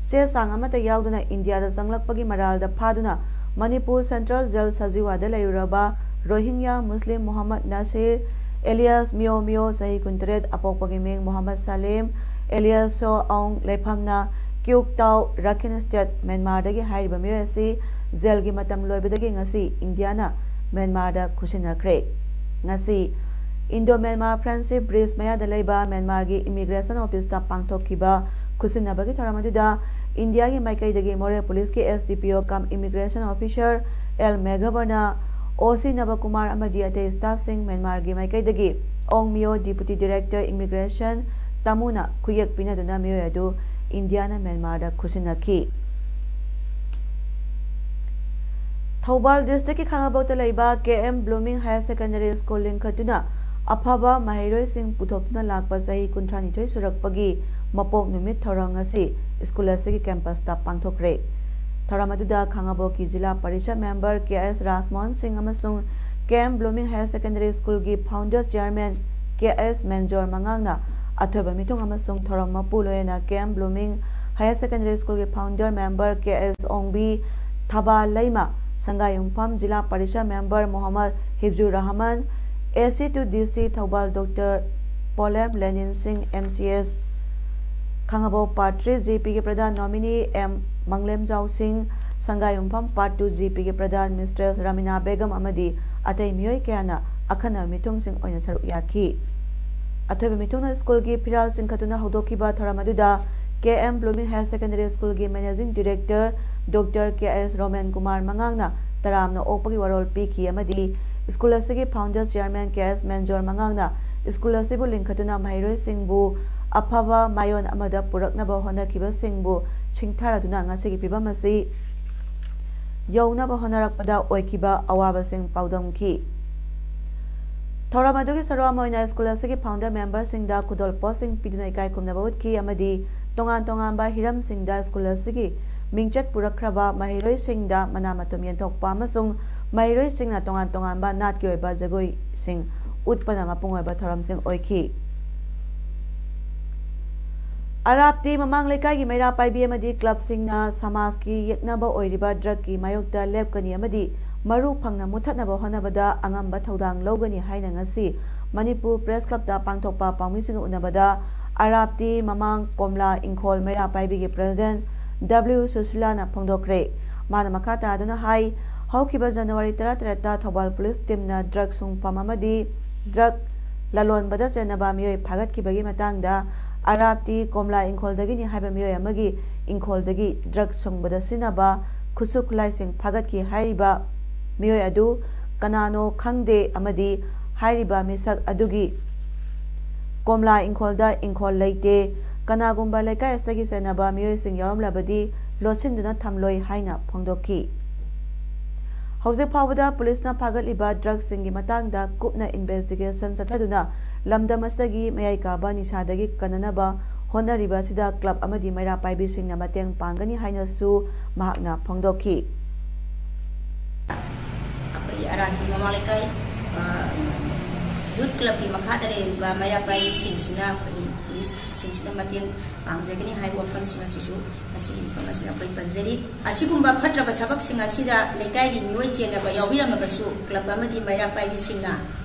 ꯆꯦ ꯆꯥꯡ ꯑꯃꯠꯇ ꯌꯥꯎꯗꯅ ꯏꯟꯗꯤꯌꯥꯗ ꯆꯪꯂꯛꯄꯒꯤ ꯃꯔꯥꯜꯗ ꯐꯥꯗꯨꯅ ꯃꯅꯤꯄꯨꯔ Central Jail ꯁꯖꯤꯋꯥꯗ ꯂꯩꯔꯨꯔꯕ ꯔꯣꯍꯤꯡꯌꯥ ꯃꯨꯁꯂꯤꯝ ꯃꯨꯍꯝꯃꯗ ꯅꯥꯁꯤꯔ alias ꯃꯤꯌꯣ ꯃꯤꯌꯣ, ꯆꯍꯤ ꯀꯨꯟꯇꯔꯦꯠ, ꯑꯄꯣꯛꯄꯒꯤ ꯃꯤꯡ ꯃꯨꯍꯝꯃꯗ ꯁꯂꯤꯝ alias ꯁꯣ ꯑꯣꯡ, ꯂꯩꯐꯝꯅ ꯀ꯭ꯌꯨꯛꯇꯥꯎ, ꯔꯥꯈꯤꯟ State, ꯃ꯭ꯌꯥꯟꯃꯥꯔꯗꯒꯤ ꯍꯥꯏꯔꯤꯕ ꯃꯤꯑꯣꯏ ꯑꯁꯤ ꯖꯦꯜꯒꯤ ꯃꯇꯝ ꯂꯣꯏꯕꯗꯒꯤ ꯉꯁꯤ ꯏꯟꯗꯤꯌꯥꯅ ꯃ꯭ꯌꯥꯟꯃꯥꯔꯗ ꯈꯨꯠꯁꯤꯟꯅꯈ꯭ꯔꯦ꯫ ꯉꯁꯤ Indo Myanmar Friendship Bridge ꯃꯌꯥꯗ ꯂꯩꯕ ꯃ꯭ꯌꯥꯟꯃꯥꯔꯒꯤ Immigration Officeꯇ ꯄꯥꯡꯊꯣꯛꯈꯤꯕ ꯈꯨꯠꯁꯤꯟꯅꯕꯒꯤ ꯊꯧꯔꯝ ꯑꯗꯨꯗ ꯏꯟꯗꯤꯌꯥꯒꯤ ꯃꯥꯏꯀꯩꯗꯒꯤ ꯃꯣꯔꯦ Policeꯀꯤ S D P O cum Immigration Officer L ꯃꯦꯘꯕꯔꯅ, O C ꯅꯕꯀꯨꯃꯥꯔ ꯑꯃꯗꯤ ꯑꯇꯩ staffꯁꯤꯡ, ꯃ꯭ꯌꯥꯟꯃꯥꯔꯒꯤ ꯃꯥꯏꯀꯩꯗꯒꯤ ꯑꯣꯡ ꯃꯤꯌꯣ, Deputy Director Immigration ꯇꯥꯃꯨꯅ ꯈꯨꯌꯦꯛ ꯄꯤꯅꯗꯨꯅ ꯃꯤꯑꯣꯏ ꯑꯗꯨ ꯏꯟꯗꯤꯌꯥꯅ ꯃ꯭ꯌꯥꯟꯃꯥꯔꯗ ꯈꯨꯠꯁꯤꯟꯅꯈꯤ꯫ ꯊꯧꯕꯥꯜ districtꯀꯤ ꯈꯥꯉꯕꯣꯛꯇ ꯂꯩꯕ K M Blooming Higher Secondary School ꯂꯤꯡꯈꯠꯇꯨꯅ ꯑꯐꯕ ꯃꯍꯩꯔꯣꯏꯁꯤꯡ ꯄꯨꯊꯣꯛꯇꯨꯅ ꯂꯥꯛꯄ ꯆꯍꯤ ꯀꯨꯟꯊ꯭ꯔꯥꯅꯤꯊꯣꯏ ꯁꯨꯔꯛꯄꯒꯤ ꯃꯄꯣꯛ ꯅꯨꯃꯤꯠ ꯊꯧꯔꯝ ꯉꯁꯤ ꯁ꯭ꯀꯨꯜ ꯑꯁꯤꯒꯤ ꯀꯦꯝꯄꯁꯇ ꯄꯥꯡꯊꯣꯛꯈ꯭ꯔꯦ꯫ ꯊꯧꯔꯝ ꯑꯗꯨꯗ ꯈꯥꯉꯕꯣꯛꯀꯤ ꯖꯤꯂꯥ ꯄꯔꯤꯁꯠ ꯃꯦꯝꯕꯔ ꯀꯦ ꯑꯦꯁ ꯔꯥꯖꯃꯣꯍꯟ ꯁꯤꯡ ꯑꯃꯁꯨꯡ ꯀꯦ ꯑꯦꯝ ꯕ꯭ꯂꯨꯃꯤꯡ ꯍꯥꯌꯔ ꯁꯦꯀꯦꯟꯗꯔꯤ ꯁ꯭ꯀꯨꯜꯒꯤ ꯐꯥꯎꯟꯗꯔ ꯆꯤꯌꯔꯃꯦꯟ ꯀꯦ ꯑꯦꯁ ꯃꯦꯟꯖꯣꯔ ꯃꯉꯥꯡꯅ ꯑꯊꯣꯏꯕ ꯃꯤꯊꯨꯡ ꯑꯃꯁꯨꯡ ꯊꯧꯔꯝ ꯃꯄꯨ ꯂꯣꯏꯅꯅ ꯀꯦ ꯑꯦꯝ ꯕ꯭ꯂꯨꯃꯤꯡ ꯍꯥꯌꯔ ꯁꯦꯀꯦꯟꯗꯔꯤ ꯁ꯭ꯀꯨꯜꯒꯤ ꯐꯥꯎꯟꯗꯔ ꯃꯦꯝꯕꯔ ꯀꯦ ꯑꯦꯁ ꯑꯣꯡꯕꯤ, ꯊꯕꯥ ꯂꯩꯃ, ꯁꯪꯒꯥꯏꯌꯨꯝꯐꯝ ꯖꯤꯂꯥ ꯄꯔꯤꯁꯠ ꯃꯦꯝꯕꯔ ꯃꯣꯍꯝꯃꯗ ꯍꯤꯐꯖꯨꯔ ꯔꯍꯃꯟ, ꯑꯦ ꯁꯤ ꯇꯨ ꯗꯤ ꯁꯤ Thoubal doctor ꯄꯣꯂꯦꯝ ꯂꯦꯅꯤꯟ Singh, M C S ꯈꯥꯉꯕꯣꯛ ꯄꯥꯔꯠ ꯊ꯭ꯔꯤ ꯖꯤ ꯄꯤꯒꯤ ꯄ꯭ꯔꯙꯥꯟ ꯅꯣꯃꯤꯅꯤ ꯑꯦꯝ ꯃꯪꯂꯦꯝꯖꯥꯎ ꯁꯤꯡ, ꯁꯪꯒꯥꯏꯌꯨꯝꯐꯝ ꯄꯥꯔꯠ ꯇꯨ ꯖꯤ ꯄꯤꯒꯤ ꯄ꯭ꯔꯙꯥꯟ ꯃꯤꯁꯇ꯭ꯔꯦꯁ ꯔꯥꯃꯤꯅꯥ ꯕꯦꯒꯝ ꯑꯃꯗꯤ ꯑꯇꯩ ꯃꯤꯑꯣꯏ ꯀꯌꯥꯅ ꯑꯈꯟꯅꯕ ꯃꯤꯊꯨꯡꯁꯤꯡ ꯑꯣꯏꯅ ꯁꯔꯨꯛ ꯌꯥꯈꯤ꯫ ꯑꯊꯣꯏꯕ ꯃꯤꯊꯨꯡꯅ ꯁ꯭ꯀꯨꯜꯒꯤ ꯐꯤꯔꯥꯜ ꯆꯤꯡꯈꯠꯇꯨꯅ ꯍꯧꯗꯣꯛꯈꯤꯕ ꯊꯧꯔꯝ ꯑꯗꯨꯗ ꯀꯦ ꯑꯦꯝ ꯕ꯭ꯂꯨꯃꯤꯡ ꯍꯥꯌꯔ ꯁꯦꯀꯦꯟꯗꯔꯤ ꯁ꯭ꯀꯨꯜꯒꯤ ꯃꯦꯅꯦꯖꯤꯡ ꯗꯤꯔꯦꯛꯇꯔ ꯗꯣꯛꯇꯔ ꯀꯦ ꯑꯦꯁ ꯔꯣꯃꯦꯟ ꯀꯨꯃꯥꯔ ꯃꯉꯥꯡꯅ ꯇꯔꯥꯝꯅ ꯑꯣꯛꯄꯒꯤ ꯋꯥꯔꯣꯜ ꯄꯤꯈꯤ ꯑꯃꯗꯤ ꯁ꯭ꯀꯨꯜ ꯑꯁꯤꯒꯤ ꯐꯥꯎꯟꯗꯔ ꯆꯤꯌꯔꯃꯦꯟ ꯀꯦ ꯑꯦꯁ ꯃꯦꯟꯖꯣꯔ ꯃꯉꯥꯡꯅ ꯁ꯭ꯀꯨꯜ ꯑꯁꯤꯕꯨ ꯂꯤꯡꯈꯠꯇꯨꯅ ꯃꯍꯩꯔꯣꯏꯁꯤꯡꯕꯨ ꯑꯐꯕ ꯃꯥꯏꯑꯣꯟ ꯑꯃꯗ ꯄꯨꯔꯛꯅꯕ ꯍꯣꯠꯅꯈꯤꯕꯁꯤꯡꯕꯨ ꯁꯤꯡꯊꯥꯔꯗꯨꯅ ꯉꯁꯤꯒꯤ ꯐꯤꯚꯝ ꯑꯁꯤ ꯌꯧꯅꯕ ꯍꯣꯠꯅꯔꯛꯄꯗ ꯑꯣꯏꯈꯤꯕ ꯑꯋꯥꯕꯁꯤꯡ ꯄꯥꯎꯗꯝꯈꯤ꯫ ꯊꯧꯔꯝ ꯑꯗꯨꯒꯤ ꯁꯔꯨꯛ ꯑꯃ ꯑꯣꯏꯅ ꯁ꯭ꯀꯨꯜ ꯑꯁꯤꯒꯤ ꯐꯥꯎꯟꯗꯔ ꯃꯦꯝꯕꯔꯁꯤꯡꯗ ꯈꯨꯗꯣꯜ ꯄꯣꯠꯁꯤꯡ ꯄꯤꯗꯨꯅ ꯏꯀꯥꯏ ꯈꯨꯝꯅꯕ ꯎꯠꯈꯤ ꯑꯃꯗꯤ ꯇꯣꯉꯥꯟ ꯇꯣꯉꯥꯟꯕ ꯍꯤꯔꯝꯁꯤꯡꯗ ꯁ꯭ꯀꯨꯜ ꯑꯁꯤꯒꯤ ꯃꯤꯡꯆꯠ ꯄꯨꯔꯛꯈ꯭ꯔꯕ ꯃꯍꯩꯔꯣꯏꯁꯤꯡꯗ ꯃꯅꯥ ꯃꯊꯨꯝ ꯌꯦꯟꯊꯣꯛꯄ ꯑꯃꯁꯨꯡ ꯃꯍꯩꯔꯣꯏꯁꯤꯡꯅ ꯇꯣꯉꯥꯟ ꯇꯣꯉꯥꯟꯕ ꯅꯥꯠꯀꯤ ꯑꯣꯏꯕ ꯖꯒꯣꯏꯁꯤꯡ ꯎꯠꯄꯅ ꯃꯄꯨꯡ ꯑꯣꯏꯕ ꯊꯧꯔꯝꯁꯤꯡ ꯑꯣꯏꯈꯤ꯫ ꯑꯔꯥꯞꯇꯤ ꯃꯃꯥꯡ ꯂꯩꯀꯥꯏꯒꯤ ꯃꯩꯔꯥ ꯄꯥꯏꯕꯤ ꯑꯃꯗꯤ ꯀ꯭ꯂꯕꯁꯤꯡꯅ ꯁꯃꯥꯖꯀꯤ ꯌꯦꯛꯅꯕ ꯑꯣꯏꯔꯤꯕ ꯗ꯭ꯔꯒꯀꯤ ꯃꯥꯌꯣꯛꯇ ꯂꯦꯞꯀꯅꯤ ꯑꯃꯗꯤ ꯃꯔꯨ ꯐꯪꯅ ꯃꯨꯠꯊꯠꯅꯕ ꯍꯣꯠꯅꯕꯗ ꯑꯉꯝꯕ ꯊꯧꯗꯥꯡ ꯂꯧꯒꯅꯤ ꯍꯥꯏꯅ ꯉꯁꯤ ꯃꯅꯤꯄꯨꯔ ꯄ꯭ꯔꯦꯁ ꯀ꯭ꯂꯕꯇ ꯄꯥꯡꯊꯣꯛꯄ ꯄꯥꯎꯃꯤꯁꯤꯡꯒ ꯎꯅꯕꯗ ꯑꯔꯥꯞꯇꯤ ꯃꯃꯥꯡ ꯀꯣꯝꯂꯥ ꯏꯪꯈꯣꯜ ꯃꯩꯔꯥ ꯄꯥꯏꯕꯤꯒꯤ ꯄ꯭ꯔꯦꯁꯤꯗꯦꯟꯠ ꯗꯕ꯭ꯂꯤꯎ ꯁꯨꯁꯤꯂꯥꯅ ꯐꯣꯡꯗꯣꯛꯈ꯭ꯔꯦ꯫ ꯃꯥꯅ ꯃꯈꯥ ꯇꯥꯗꯨꯅ ꯍꯥꯏ, ꯍꯧꯈꯤꯕ ꯖꯅꯋꯥꯔꯤ ꯇꯔꯥꯇꯔꯦꯠꯇ ꯊꯧꯕꯥꯜ ꯄꯨꯂꯤꯁ ꯇꯤꯝꯅ ꯗ꯭ꯔꯒ ꯁꯨꯡꯐꯝ ꯑꯃꯗꯤ ꯗ꯭ꯔꯒ ꯂꯂꯣꯟꯕꯗ ꯆꯦꯟꯅꯕ ꯃꯤꯑꯣꯏ ꯐꯥꯒꯠꯈꯤꯕꯒꯤ ꯃꯇꯥꯡꯗ ꯑꯔꯥꯞꯇꯤ ꯀꯣꯝꯂꯥ ꯏꯪꯈꯣꯜꯗꯒꯤꯅꯤ ꯍꯥꯏꯕ ꯃꯤꯑꯣꯏ ꯑꯃꯒꯤ ꯏꯪꯈꯣꯜꯗꯒꯤ ꯗ꯭ꯔꯒ ꯁꯨꯡꯕꯗ ꯁꯤꯖꯤꯟꯅꯕ ꯈꯨꯠꯁꯨ ꯈꯨꯠꯂꯥꯏꯁꯤꯡ ꯐꯥꯒꯠꯈꯤ ꯍꯥꯏꯔꯤꯕ ꯃꯤꯑꯣꯏ ꯑꯗꯨ ꯀꯅꯥꯅꯣ ꯈꯪꯗꯦ ꯑꯃꯗꯤ ꯍꯥꯏꯔꯤꯕ ꯃꯤꯁꯛ ꯑꯗꯨꯒꯤ ꯀꯣꯝꯂꯥ ꯏꯪꯈꯣꯜꯗ ꯏꯪꯈꯣꯜ ꯂꯩꯇꯦ, ꯀꯅꯥꯒꯨꯝꯕ ꯂꯩꯀꯥꯏ ꯑꯁꯤꯗꯒꯤ ꯆꯦꯟꯅꯕ ꯃꯤꯑꯣꯏꯁꯤꯡ ꯌꯥꯎꯔꯝꯂꯕꯗꯤ ꯂꯣꯠꯁꯤꯟꯗꯨꯅ ꯊꯝꯂꯣꯏ ꯍꯥꯏꯅ ꯐꯣꯡꯗꯣꯛꯈꯤ꯫ ꯍꯧꯖꯤꯛ ꯐꯥꯎꯕꯗ ꯄꯨꯂꯤꯁꯅ ꯐꯥꯒꯠꯂꯤꯕ ꯗ꯭ꯔꯒꯁꯤꯡꯒꯤ ꯃꯇꯥꯡꯗ ꯀꯨꯞꯅ ꯏꯟꯚꯦꯁꯇꯤꯒꯦꯁꯟ ꯆꯠꯊꯗꯨꯅ ꯂꯝꯗꯝ ꯑꯁꯤꯒꯤ ꯃꯌꯥꯏ ꯀꯥꯕ ꯅꯤꯁꯥꯗꯒꯤ ꯀꯟꯅꯅꯕ ꯍꯣꯠꯅꯔꯤꯕ ꯑꯁꯤꯗ ꯀ꯭ꯂꯕ ꯑꯃꯗꯤ ꯃꯩꯔꯥ ꯄꯥꯏꯕꯤꯁꯤꯡꯅ ꯃꯇꯦꯡ ꯄꯥꯡꯒꯅꯤ ꯍꯥꯏꯅꯁꯨ ꯃꯍꯥꯛꯅ ꯐꯣꯡꯗꯣꯛꯈꯤ꯫ ꯑꯩꯈꯣꯏꯒꯤ ꯑꯔꯥꯟꯕꯤ ꯃꯃꯥ ꯂꯩꯀꯥꯏ ꯌꯨꯠ ꯀ꯭ꯂꯕꯀꯤ ꯃꯈꯥꯗ ꯂꯩꯔꯤꯕ ꯃꯩꯔꯥ ꯄꯥꯏꯕꯤꯁꯤꯡꯁꯤꯅ ꯑꯩꯈꯣꯏꯒꯤ ꯄꯨꯂꯤꯁꯁꯤꯡꯁꯤꯅ ꯃꯇꯦꯡ ꯄꯥꯡꯖꯒꯅꯤ ꯍꯥꯏꯕ ꯋꯥꯐꯝꯁꯤꯡ ꯑꯁꯤꯁꯨ ꯉꯁꯤꯒꯤ ꯃꯐꯝ ꯑꯁꯤꯗ ꯑꯩꯈꯣꯏ ꯄꯟꯖꯔꯤ꯫ ꯑꯁꯤꯒꯨꯝꯕ ꯐꯠꯇ꯭ꯔꯕ ꯊꯕꯛꯁꯤꯡ ꯑꯁꯤꯗ ꯂꯩꯀꯥꯏꯒꯤ ꯃꯤꯑꯣꯏ ꯆꯦꯟꯅꯕ ꯌꯥꯎꯕꯤꯔꯝꯃꯕꯁꯨ ꯀ꯭ꯂꯕ ꯑꯃꯗꯤ ꯃꯩꯔꯥ ꯄꯥꯏꯕꯤꯁꯤꯡꯅ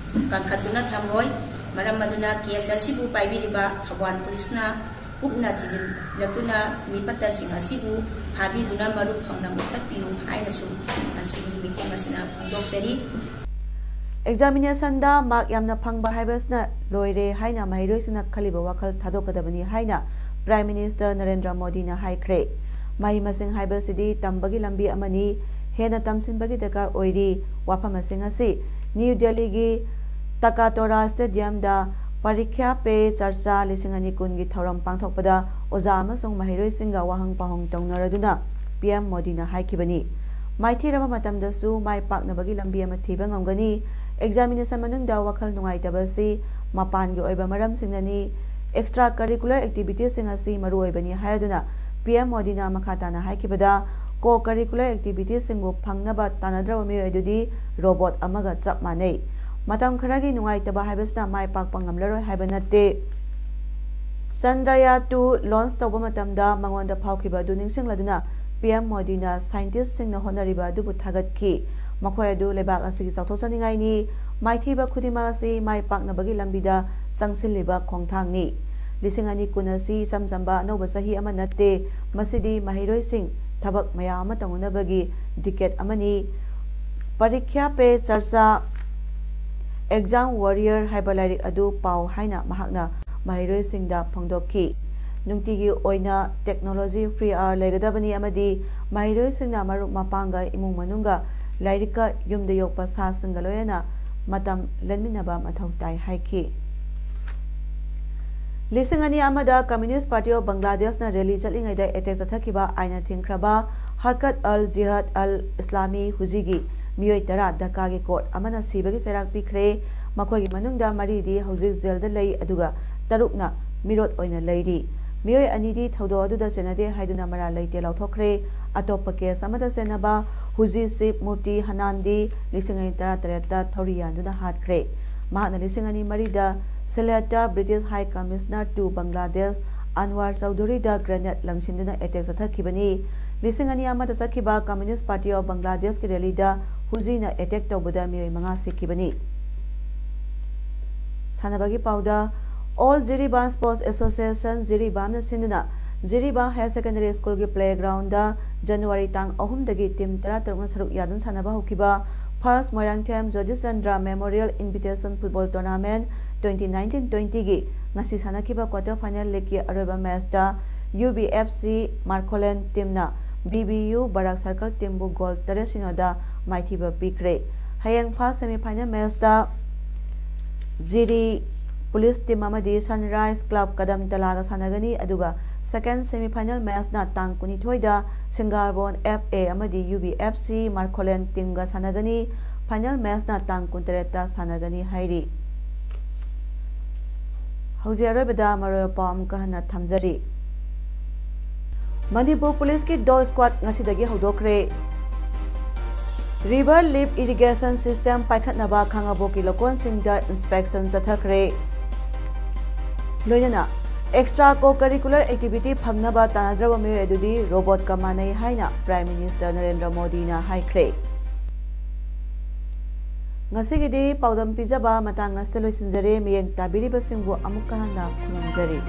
ꯀꯟꯈꯠꯇꯨꯅ ꯊꯝꯂꯣꯏ꯫ ꯃꯔꯝ ꯑꯗꯨꯅ ꯀꯦꯁ ꯑꯁꯤꯕꯨ ꯄꯥꯏꯕꯤꯔꯤꯕ ꯊꯧꯕꯥꯜ ꯄꯨꯂꯤꯁꯅ ꯀꯨꯞꯅ ꯊꯤꯖꯤꯜꯂꯛꯇꯨꯅ ꯃꯤꯐꯠꯇꯁꯤꯡ ꯑꯁꯤꯕꯨ ꯐꯥꯕꯤꯗꯨꯅ ꯃꯔꯨꯞ ꯐꯪꯅ ꯃꯨꯊꯠꯄꯤꯌꯨ ꯍꯥꯏꯅꯁꯨ ꯉꯁꯤꯒꯤ ꯃꯤꯐꯝ ꯑꯁꯤꯅ ꯐꯣꯡꯗꯣꯛꯆꯔꯤ꯫ ꯑꯦꯛꯖꯥꯃꯤꯅꯦꯁꯟꯗ ꯃꯥꯔꯛ ꯌꯥꯝꯅ ꯐꯪꯕ ꯍꯥꯏꯕꯁꯤꯅ ꯂꯣꯏꯔꯦ ꯍꯥꯏꯅ ꯃꯍꯩꯔꯣꯏꯁꯤꯡꯅ ꯈꯜꯂꯤꯕ ꯋꯥꯈꯜ ꯊꯥꯗꯣꯛꯀꯗꯕꯅꯤ ꯍꯥꯏꯅ ꯄ꯭ꯔꯥꯏꯝ ꯃꯤꯅꯤꯁꯇꯔ ꯅꯔꯦꯟꯗ꯭ꯔ ꯃꯣꯗꯤꯅ ꯍꯥꯏꯈ꯭ꯔꯦ꯫ ꯃꯍꯩ ꯃꯁꯤꯡ ꯍꯥꯏꯕꯁꯤꯗꯤ ꯇꯝꯕꯒꯤ ꯂꯝꯕꯤ ꯑꯃꯅꯤ, ꯍꯦꯟꯅ ꯇꯝꯁꯤꯟꯕꯒꯤ ꯗꯔꯀꯥꯔ ꯑꯣꯏꯔꯤ꯫ ꯋꯥꯐꯝ ꯑꯁꯤꯡ ꯑꯁꯤ ꯅ꯭ꯌꯨ ꯗꯦꯜꯂꯤꯒꯤ ꯇꯀꯥꯇꯣꯔꯥ ꯁ꯭ꯇꯦꯗꯤꯌꯝꯗ ꯄꯔꯤꯈ꯭ꯌꯥ ꯄꯦ ꯆꯔꯆꯥ ꯂꯤꯁꯤꯡ ꯑꯅꯤ ꯀꯨꯟꯒꯤ ꯊꯧꯔꯝ ꯄꯥꯡꯊꯣꯛꯄꯗ ꯑꯣꯖꯥ ꯑꯃꯁꯨꯡ ꯃꯍꯩꯔꯣꯏꯁꯤꯡꯒ ꯋꯥꯍꯪ ꯄꯥꯎꯍꯪ ꯇꯧꯅꯔꯗꯨꯅ ꯄꯤ ꯑꯦꯝ ꯃꯣꯗꯤꯅ ꯍꯥꯏꯈꯤꯕꯅꯤ꯫ ꯃꯥꯏꯊꯤꯔꯕ ꯃꯇꯝꯗꯁꯨ ꯃꯥꯏ ꯄꯥꯛꯅꯕꯒꯤ ꯂꯝꯕꯤ ꯑꯃ ꯊꯤꯕ ꯉꯝꯒꯅꯤ꯫ ꯑꯦꯛꯖꯥꯃꯤꯅꯦꯁꯟ ꯃꯅꯨꯡꯗ ꯋꯥꯈꯜ ꯅꯨꯡꯉꯥꯏꯇꯕ ꯑꯁꯤ ꯃꯄꯥꯟꯒꯤ ꯑꯣꯏꯕ ꯃꯔꯝꯁꯤꯡꯅꯅꯤ꯫ ꯑꯦꯛꯁꯇ꯭ꯔꯥ ꯀꯔꯤꯀꯨꯂꯔ ꯑꯦꯛꯇꯤꯚꯤꯇꯤꯁꯁꯤꯡ ꯑꯁꯤ ꯃꯔꯨꯑꯣꯏꯕꯅꯤ ꯍꯥꯏꯔꯗꯨꯅ ꯄꯤ ꯑꯦꯝ ꯃꯣꯗꯤꯅ ꯃꯈꯥ ꯇꯥꯅ ꯍꯥꯏꯈꯤꯕꯗ, ꯀꯣ ꯀꯔꯤꯀꯨꯂꯔ ꯑꯦꯛꯇꯤꯚꯤꯇꯤꯁꯁꯤꯡꯕꯨ ꯐꯪꯅꯕ ꯇꯥꯟꯅꯗ꯭ꯔꯕ ꯃꯤꯑꯣꯏ ꯑꯗꯨꯗꯤ ꯔꯣꯕꯣꯠ ꯑꯃꯒ ꯆꯞ ꯃꯥꯟꯅꯩ꯫ ꯃꯇꯝ ꯈꯔꯒꯤ ꯅꯨꯡꯉꯥꯏꯇꯕ ꯍꯥꯏꯕꯁꯤꯅ ꯃꯥꯏ ꯄꯥꯛꯄ ꯉꯝꯂꯔꯣꯏ ꯍꯥꯏꯕ ꯅꯠꯇꯦ꯫ ꯆꯟꯗ꯭ꯔꯌꯥꯟ ꯇꯨ ꯂꯣꯟꯆ ꯇꯧꯕ ꯃꯇꯝꯗ ꯃꯉꯣꯟꯗ ꯐꯥꯎꯈꯤꯕ ꯑꯗꯨ ꯅꯤꯡꯁꯤꯡꯂꯗꯨꯅ ꯄꯤ ꯑꯦꯝ ꯃꯣꯗꯤꯅ ꯁꯥꯏꯟꯇꯤꯁꯁꯤꯡꯅ ꯍꯣꯠꯅꯔꯤꯕ ꯑꯗꯨꯕꯨ ꯊꯥꯒꯠꯈꯤ꯫ ꯃꯈꯣꯏ ꯑꯗꯨ ꯂꯩꯕꯥꯛ ꯑꯁꯤꯒꯤ ꯆꯥꯎꯊꯣꯛꯆꯅꯤꯡꯉꯥꯏꯅꯤ꯫ ꯃꯥꯏꯊꯤꯕ ꯈꯨꯗꯤꯡꯃꯛ ꯑꯁꯤ ꯃꯥꯏ ꯄꯥꯛꯅꯕꯒꯤ ꯂꯝꯕꯤꯗ ꯆꯪꯁꯤꯜꯂꯤꯕ ꯈꯣꯡꯊꯥꯡꯅꯤ꯫ ꯂꯤꯁꯤꯡ ꯑꯅꯤ ꯀꯨꯟ ꯑꯁꯤ ꯏꯆꯝ ꯆꯝꯕ ꯑꯅꯧꯕ ꯆꯍꯤ ꯑꯃ ꯅꯠꯇꯦ, ꯃꯁꯤꯗꯤ ꯃꯍꯩꯔꯣꯏꯁꯤꯡ ꯊꯕꯛ ꯃꯌꯥꯝ ꯑꯃ ꯇꯧꯅꯅꯕꯒꯤ ꯗꯤꯀꯦꯠ ꯑꯃꯅꯤ꯫ ꯄꯔꯤꯈ꯭ꯌꯥ ꯄꯦ ꯆꯔꯆꯥ, ꯑꯦꯛꯖꯥꯝ ꯋꯥꯔꯤꯌꯔ ꯍꯥꯏꯕ ꯂꯥꯏꯔꯤꯛ ꯑꯗꯨ ꯄꯥꯎ ꯍꯥꯏꯅ ꯃꯍꯥꯛꯅ ꯃꯍꯩꯔꯣꯏꯁꯤꯡꯗ ꯐꯣꯡꯗꯣꯛꯈꯤ꯫ ꯅꯨꯡꯇꯤꯒꯤ ꯑꯣꯏꯅ ꯇꯦꯛꯅꯣꯂꯣꯖꯤ ꯐ꯭ꯔꯤ ꯑꯋꯥꯔ ꯂꯩꯒꯗꯕꯅꯤ ꯑꯃꯗꯤ ꯃꯍꯩꯔꯣꯏꯁꯤꯡꯅ ꯃꯔꯨꯞ ꯃꯄꯥꯡꯒ, ꯏꯃꯨꯡ ꯃꯅꯨꯡꯒ, ꯂꯥꯏꯔꯤꯛꯀ, ꯌꯨꯝꯗ ꯌꯣꯛꯄ ꯁꯥꯁꯤꯡꯒ ꯂꯣꯏꯅꯅ ꯃꯇꯝ ꯂꯦꯟꯃꯤꯟꯅꯕ ꯃꯊꯧ ꯇꯥꯏ ꯍꯥꯏꯈꯤ꯫ ꯂꯤꯁꯤꯡ ꯑꯅꯤ ꯑꯃꯗ Communist Party of Bangladesh ꯅ ꯔꯦꯂꯤ ꯆꯠꯂꯤꯉꯩꯗ ꯑꯦꯇꯦꯛ ꯆꯠꯊꯈꯤꯕ ꯑꯥꯏꯟꯅ ꯊꯤꯡꯈ꯭ꯔꯕ ꯍꯔꯀꯠ ꯑꯜ ꯖꯤꯍꯥꯗ ꯑꯜ ꯏꯁꯂꯥꯃꯤ, ꯍꯧꯖꯤꯛꯀꯤ ꯃꯤꯑꯣꯏ ꯇꯔꯥ ꯙꯛꯀꯥꯒꯤ ꯀꯣꯔꯠ ꯑꯃꯅ ꯁꯤꯕꯒꯤ ꯆꯩꯔꯥꯛ ꯄꯤꯈ꯭ꯔꯦ꯫ ꯃꯈꯣꯏꯒꯤ ꯃꯅꯨꯡꯗ ꯃꯔꯤꯗꯤ ꯍꯧꯖꯤꯛ ꯖꯦꯜꯗ ꯂꯩ, ꯑꯗꯨꯒ ꯇꯔꯨꯛꯅ ꯃꯤꯔꯣꯠ ꯑꯣꯏꯅ ꯂꯩꯔꯤ꯫ ꯃꯤꯑꯣꯏ ꯑꯅꯤꯗꯤ ꯊꯧꯗꯣꯛ ꯑꯗꯨꯗ ꯆꯦꯟꯅꯗꯦ ꯍꯥꯏꯗꯨꯅ ꯃꯔꯥꯜ ꯂꯩꯇꯦ ꯂꯥꯎꯊꯣꯛꯈ꯭ꯔꯦ꯫ ꯑꯇꯣꯞꯄ ꯀꯦꯁ ꯑꯃꯗ ꯆꯦꯟꯅꯕ ꯍꯨꯖꯤ ꯆꯤꯐ ꯃꯨꯐꯇꯤ ꯍꯅꯥꯟꯗꯤ ꯂꯤꯁꯤꯡ ꯑꯅꯤ ꯇꯔꯥꯇꯔꯦꯠꯇ ꯊꯧꯔꯤ ꯌꯥꯟꯗꯨꯅ ꯍꯥꯠꯈ꯭ꯔꯦ꯫ ꯃꯍꯥꯛꯅ ꯂꯤꯁꯤꯡ ꯑꯅꯤ ꯃꯔꯤꯗ ꯁꯤꯂꯦꯠꯇ British High Commissioner to Bangladesh Anwar ꯆꯧꯙꯨꯔꯤꯗ ꯒ꯭ꯔꯦꯅꯦꯗ ꯂꯪꯁꯤꯟꯗꯨꯅ ꯑꯦꯇꯦꯛ ꯆꯠꯊꯈꯤꯕꯅꯤ꯫ ꯂꯤꯁꯤꯡ ꯑꯅꯤ ꯑꯃꯗ ꯆꯠꯈꯤꯕ Communist Party of Bangladeshꯀꯤ ꯔꯦꯂꯤꯗ ꯍꯨꯖꯤꯅ ꯑꯦꯇꯦꯛ ꯇꯧꯕꯗ ꯃꯤꯑꯣꯏ ꯃꯉꯥ ꯁꯤꯈꯤꯕꯅꯤ꯫ ꯁꯥꯟꯅꯕꯒꯤ ꯄꯥꯎꯗ, All Jiribam Sports Association, ꯖꯤꯔꯤꯕꯥꯝꯅ ꯁꯤꯟꯗꯨꯅ ꯖꯤꯔꯤꯕꯥꯝ Higher Secondary Schoolꯒꯤ playgroundꯗ ꯖꯅꯋꯥꯔꯤ ꯇꯥꯡ ꯑꯍꯨꯝꯗꯒꯤ ꯇꯤꯝ ꯇꯔꯥꯇꯔꯨꯛꯅ ꯁꯔꯨꯛ ꯌꯥꯗꯨꯅ ꯁꯥꯟꯅꯕ ꯍꯧꯈꯤꯕ First Moirangthem Jyotish Chandra Memorial Invitation Football Tournament twenty nineteen twentyꯒꯤ ꯉꯁꯤ ꯁꯥꯟꯅꯈꯤꯕ quarter final legꯀꯤ ꯑꯔꯣꯏꯕ matchꯇ UBFC Marcolen teamꯅ BBU Barak Circle teamꯕꯨ goal ꯇꯔꯦꯠ ꯁꯤꯅꯣꯗ ꯃꯥꯏꯊꯤꯕ ꯄꯤꯈ꯭ꯔꯦ꯫ ꯍꯌꯦꯡ first semi final matchꯇ ꯖꯤꯔꯤ Police team ꯑꯃꯗꯤ Sunrise Club ꯀꯗꯝꯇꯂꯥꯒ ꯁꯥꯟꯅꯒꯅꯤ, ꯑꯗꯨꯒ second semi final matchꯅ ꯇꯥꯡ ꯀꯨꯟꯅꯤꯊꯣꯏꯗ ꯁꯤꯡꯒꯥꯔꯕꯣꯟ FA ꯑꯃꯗꯤ UBFC Marcolen teamꯒ ꯁꯥꯟꯅꯒꯅꯤ꯫ Final matchꯅ ꯇꯥꯡ ꯀꯨꯟꯇꯔꯦꯠꯇ ꯁꯥꯟꯅꯒꯅꯤ ꯍꯥꯏꯔꯤ꯫ ꯍꯧꯖꯤꯛ ꯑꯔꯣꯏꯕꯗ ꯃꯔꯨꯑꯣꯏꯕ ꯄꯥꯎ ꯑꯃꯨꯛꯀ ꯍꯟꯅ ꯊꯝꯖꯔꯤ꯫ ꯃꯅꯤꯄꯨꯔ Policeꯀꯤ Dog Squad ꯉꯁꯤꯗꯒꯤ ꯍꯧꯗꯣꯛꯈ꯭ꯔꯦ꯫ River lift irrigation system ꯄꯥꯏꯈꯠꯅꯕ ꯈꯥꯉꯕꯣꯛꯀꯤ ꯂꯧꯀꯣꯟꯁꯤꯡꯗ inspection ꯆꯠꯊꯈ꯭ꯔꯦ꯫ ꯂꯣꯏꯅꯅ extra co-curricular activity ꯐꯪꯅꯕ ꯇꯥꯟꯅꯗ꯭ꯔꯕ ꯃꯤꯑꯣꯏ ꯑꯗꯨꯗꯤ robotꯀ ꯃꯥꯟꯅꯩ ꯍꯥꯏꯅ Prime Minister ꯅꯔꯦꯟꯗ꯭ꯔ ꯃꯣꯗꯤꯅ ꯍꯥꯏꯈ꯭ꯔꯦ꯫ ꯉꯁꯤꯒꯤꯗꯤ ꯄꯥꯎꯗꯝ ꯄꯤꯖꯕ ꯃꯇꯥꯡ ꯑꯁꯤꯗ ꯂꯣꯏꯁꯤꯟꯖꯔꯦ꯫ ꯃꯤꯠꯌꯦꯡ ꯇꯥꯕꯤꯔꯤꯕꯁꯤꯡꯕꯨ ꯑꯃꯨꯛꯀ ꯍꯟꯅ ꯈꯨꯔꯨꯝꯖꯔꯤ꯫